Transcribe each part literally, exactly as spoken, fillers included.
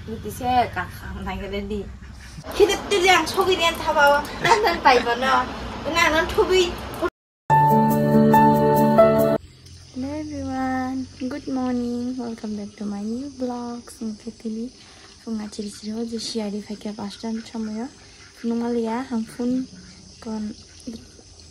Bwtwi se kakham nai gele di. Khide tili ang sogwi ni thaba o. Tan tan pai bono. Nga non thubi. Hello everyone, good morning, welcome back to my new vlog. Sing khe tili phung achiri chiri o je siyari phaikha pastan somoyo. Phunukma liya ang phone kon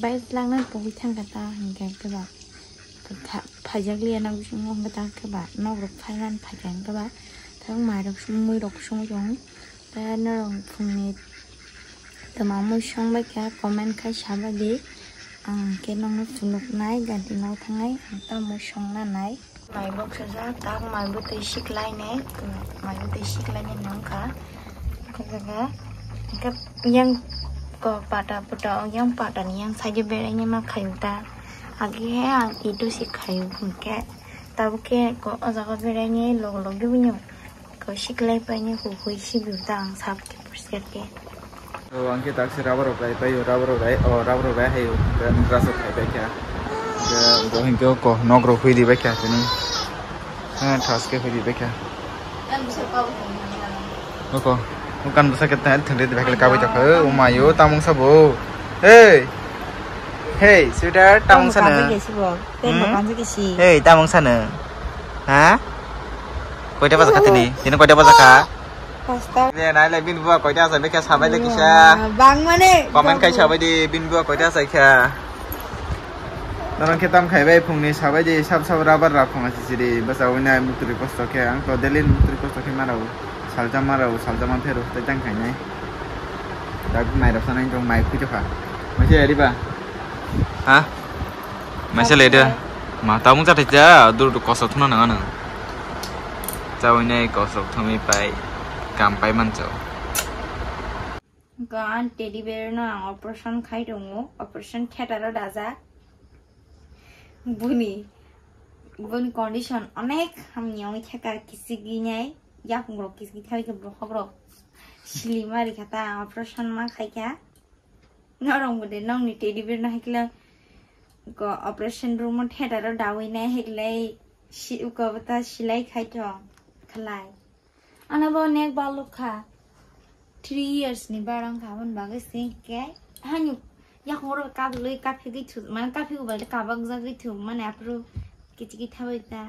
bai langna pogwi thangkha ta hingkha khe ba. Phaijak liya na bisingo hingkha ta khe ba. Nok rok phaiman phaikha hingkha ba. Thang mai rok sung mui rok sung jong. Tei norok phungni twma mui songbai kha, comment khai sabai di. Ang khe nokno phunuknai, ganti nok thangnai, ang ta mui songna nai. Mai bok sajak, tak mai bwtwi siklainai, mai bwtwi siklainai nangkha. Khe jaga, khe yang ko pata pata, yang pata ni yang sajo beraini ma khayu ta. Agi he ang itu si khayu hingke. Tabuk khe ko o jaga beraini log log dubinyo. Ko siklai paini huhui sibiu ta ang sap khe poriskar khe. O ang khe taksi rubber rok rai paio, rubber rok rai, o rubber rok rai haio, hingke nung grass rok khai pai kha. Hingke bo hingke ko nok rok hui di bai kha tini. Ha, thas khe hui di bai kha. Kan bisa kau. Oko, kan bisa khe tang thang di bai kha kabui ta kha. O mayo tamung sabo. Hey. Hey, sweetheart, tamung sana. Hey, tamung sana. Ha? Koita baja kha tini? Tini koita baja kha? Pasta. Ne, nai le bini buwa koita asai bekha sabai le kisa. Bang mane. Comment khai sabai di bini buwa koita asai kha. Norok khe tam khai bai phungni sabai di sab sab rubber rok phung asi siri. Basa wina mutri kosto khe ang to daily mutri kosto khe marau. Salja marau, salja man phero tai tang khainai. Dak mai rok sanai tong mai khujo kha. Mai se riba. Ha? Maisa le de. Ma tamung cha thai cha, dur du kosok thuna nang ano. Cha wine kosok thumi pai, kam pai man chao. Gan teddy bear no ang operation khai tongo, operation theater o daja. Buni, buni condition onek hamni ongwi thaka kisigi nai, yakung rok kisigi thai ke bokhok rok. Sili mari kha ta ang operation ma khai kha. Norok bo de nokni teddy bear no hai khe ko operation room o theater o dawi nai hai khe si uko bwta silai khai thong khlai. Ano bo nek baluk kha three years ni barang kha aboni bagwi se hinkhe hani yakung oro kaplwi kaphigwi thu mane kaphigwi balde kabak jagwi thu mane aphuru kichiki thabai ta.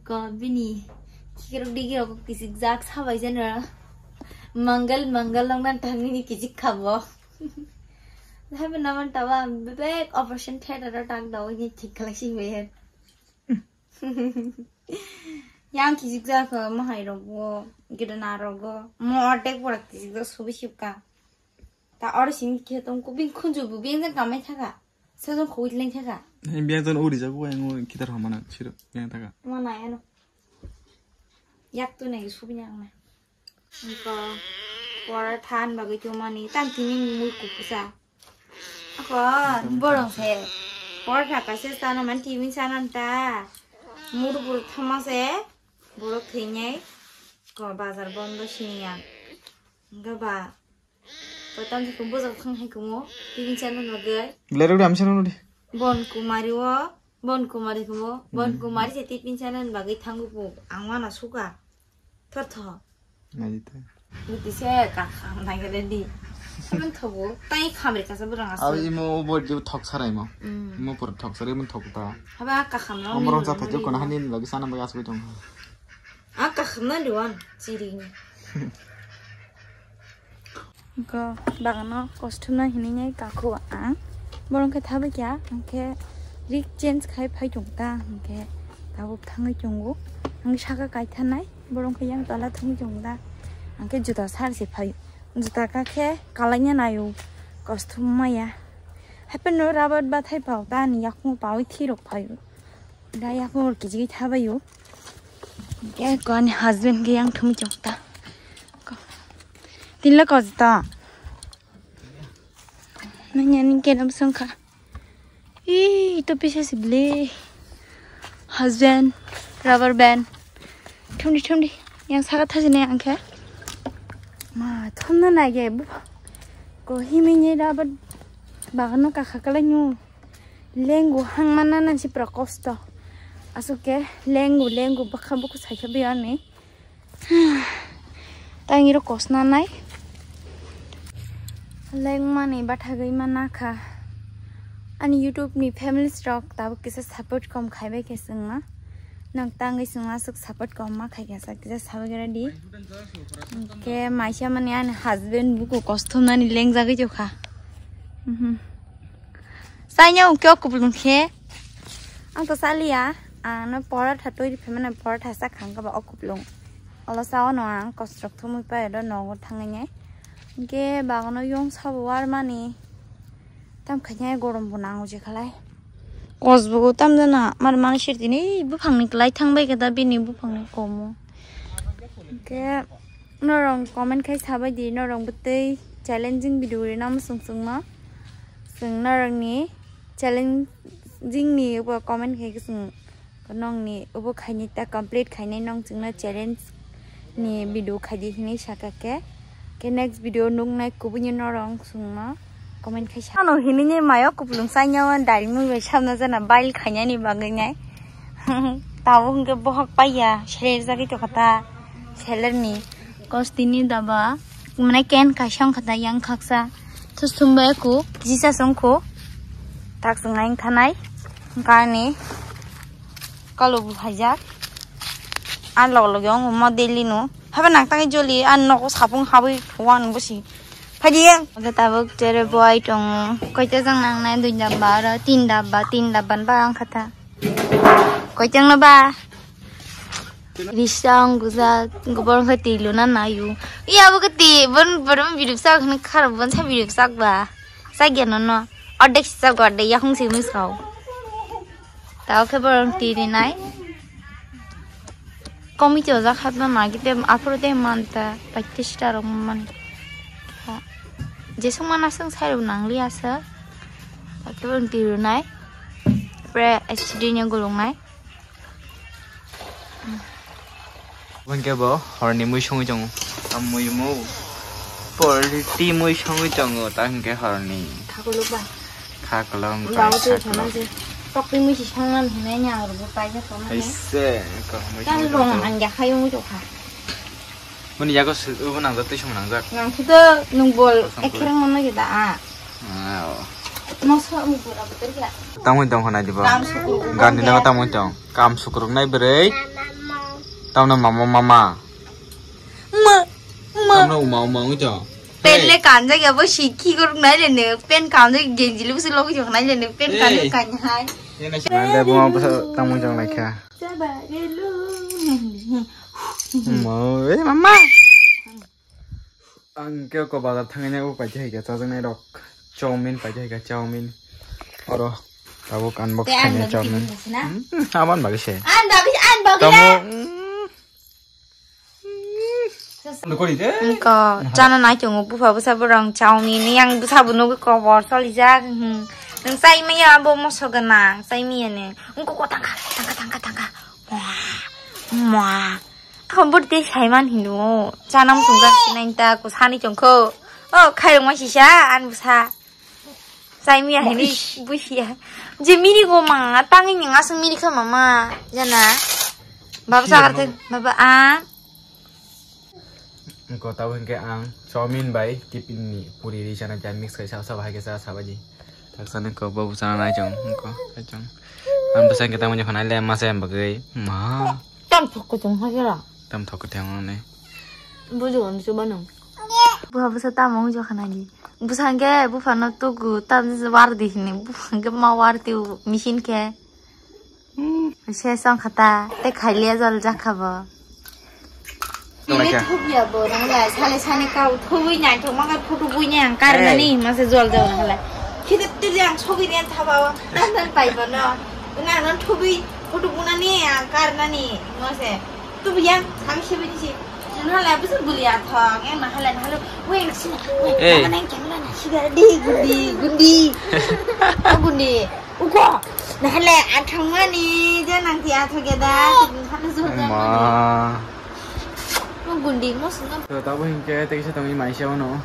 Ko bini kikrok dikrok kisik jak sabai jana. Mangal mangal long nan tangni ni kisik khabo. Hai bo naman tawa bebek operation theater o tak dawi ni thik khlai si ber. Yang kisik jak mahai rok bo gidana rok bo mo ordek pura kisik jak subi sibka. Ta oro simi khe tong kubing khunju bubing jang kamai thaka. Sajong khogwi tleng thaka. Biyang ton uri jago yang kitar hamana siro biyang thaka. Mana ano. Yak tu nai subi yang na. Ko pora than bagwi tu mani tan tini mui kukusa. Ako borong se. Pora thaka se sana man timin sana ta. Mur bur thama se. Borok thengei. Ko bazar bondo sini yang. Enggak ba. Koitam se kumbo jok thang hai kumo, tibin channel bagwi. Belai rok di, ami channel di. Bon Kumari o, Bon Kumari kumo, Bon Kumari se tibin channel bagwi thangu pu, ang wana suka. Thor tho. Nai di ta. Buti se kakham nai gele di. Sabun thobo, tai khamri kasa burang asu. Abi imo bo di thok sarai mo. Mm. Imo pur thok sarai mo thok ta. Haba kakham no. Omorong sa thajok kono hani ni bagwi sana bagwi asugwi tong. A kakham no di wan, chiri ni. Ko bagano costume no hinwi nai kakhu ang. Borong khe thabai kya, ang khe rig change khai phai tung ta, ang khe tabuk thangwi tongo. Ang saka kai thanai, borong khe yang tola thangwi tongo da. Ang khe juta sar se phai. Juta ka khe kalai nya nayo, costume maya. Hape no rabat bathai pao ta ni yakmo pawi thirok phaio. Da yakmo kichigwi thabaio. Ke ko ani husband ke yang thumi chok ta. Ko. Tin la ko ta. Nanya ni ke nam song kha. Ih, itu bisa sih beli. Husband, rubber band. Thumdi, thumdi. Yang saka thaji ne angkhe. Ma, thumna nai ge bu. Ko himi ni rubber bagano kakha kala nyu. Lengu hang mana nan si pra kosto. Asuke lengu, lengu bakha buku saikha biya ni. Tang iro kosna nai. Lengmani bathagwi ma nakha. Ani YouTube ni families rok tabuk kisa support kom khaibai khe chwngma. Nang tangwi chwngma swk support kom ma khai kha sa kisa sabai gra di. Ke maisa mani ani husband buku kosthomnani lengjagwi jokha. Mhm. Saina ungke o kuplung khe. Ang to saliya. Ang no porotha twi phaimani porotha sa khang kaba o kuplung. Olo sao no ang kosrok thumwi pai do nogo thangwi nai. Hingke bagano yong sabo warmani. Tam khainai gorom bo nango je khalai. Kosbo tam jana mar mani sirtini buphangni kwlai thangbai khe da bini buphangni komo. Hingke norong comment khai sabai di norong bwtwi challenging video rina musung sungma. Sung norongni challenging ni bo comment khai sung. Nongni ubo khaini ta complete khainai nong chwngno challenge ni video khaidi hinwi saka khe. Ke next video nuknai kubuni norong chwngno comment khai sa. Ano hinwi ni mayo kupulung sainyawan daring mui bai sabna jana bail khainani bagwi nai. Tabo hwnkhe bohok paiya seler jagwi tokha ta seler ni. Kostini daba mane ken kaisa wngkha ta yang khaksa. Thusumbai ku jisa songkho tak swngnai wngkha nai. Wngkha ani. Kalo bo haijak. A log logi ong mo daily no. Haba nang tangi joli a nogo sapung habui thuan bosi. Phadi. Oke tabuk tere boy tong. Koita jang nang nai dui dabba aro tin dabba tin dabba ba ang khatha. Koita no ba. Risang guza gobor khe ti luna nayu. Iya bo khe ti bon bon biduk sak ne khar bon sa biduk sak ba. Sa gyan no. Odek sak ba de yakung si mis kau. Tao khe borong tiri nai. Komi cho jak hat na magi te aphuru te man ta paite sita rok man. Jesung mana sung sai rok nang li asa. Tao khe borong tiri nai. Pre accident ya gulung nai. Hwnkhe bo horni mui songwi tongo. Tam mui mo. Porti mui songwi tongo, ta hwnkhe horni. Khakolok ba. Khakolok, Bawo twi khakolok. Thana je. Tokti mui si songnan hinai nya aro bo paija thana he. Aise, ko mui Kan songwi rong tongo. Ang ya khayo mui tokha. Muni yago se-, ubo nangjak, tei somo nangjak. Nang thudo nung bol Kosong ekhereng mano je da a. Ah, oh. Moso mui bol abo teri ya. Tamo tong khana dibo. Kam sukur. Gandhi nago tamo tong. Kam sukur nai berei. Tamno mama mama. Ma, ma. Tamno uma uma ungwi tong. Pen le kanjak ya bo si ki gorok nai le ne. Pen kanjak genji lu su logi jok nai le ne. Pen kanjak kan hai. Nai le buma basa tamo tong lai kha. Mo, eh, mama. Ang khe ko bazar thangwi nai o paikha hai kha chajaknai rok. Chowmin paikha hai kha chowmin. Oro tabuk unbox khainai chowmin. Hmm, aman bagwi se. An bagwi, an bagwi. Tamo, hmm. Nukori je. Ko chana nai chungo bupha bwsa borong chowmin yang bwsa bo nugwi kobor solijak. Hmm. Nung chai maya abo moso gwnang chai maya ne. Ungko ko tangka tangka tangka tangka. Mwa. Mwa. Ako bwrwi tei saiman hino, chana muchungjak sinai ta, ko sani chongkho. O, khairokma sisa, ani bwsa. Saimiya hini, busia. Je miri go ma, tangwi ni ngasung miri kha mama, jana. Baba sakar thek, baba, a. Ko tabo hingke ang, chowmin bai, tiffin ni, puri ri chana, jai mix kai sa, sa, bahai ke sa, sa, baji. Tak sana ko, babu sana nai chong, ko, nai chong. Ang bwsa hingke tamo jokhan ai le, masa yang bagwi, ma. Tam thok ko chong ha kira. Tam thok ko thang ne. Bujo on se banang. Buha bwsa tamo wng jokha nai di. Bwsa hwnkhe buphano tugu tam war di hini. Buha hwnkhe ma war twi machine khe. Hmm. Se song khata te khailia jol jakha bo. Tong lai kha. Ini thubya bo nang lai sale sani kau thubui nai thok maka photo bui nai ang kar nani masa jol jol nang lai. Khide tili ang sogwi ne thaba o. Nang nang pai bo no. Nang nang thubui photo bunani ang kar nani mase. Tubuya, kami siapa ni si? Nahale apa sih beli athong? Yang nahale nahale, weh, sini, weh, Eh. Mana yang kemana nasi gadi, gundi, gundi. Oh, gundi. Uko, nahale athong mani, jangan nanti athong ya dah. Nahale suruh jangan. Ma. Oh, gundi, mau senang. Tabo hingke, tei kisa tongwi maisa ono.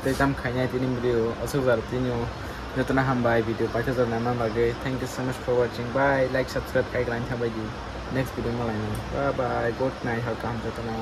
Tei tam khainai tini video, aswk jar tini o. Jotono hambai video paithajaknai man bagwi. Thank you so much for watching. Bye. Like, subscribe, kaiklain thabai di. Next video malainai. Bye bye. Good night. Hor kaham jotono.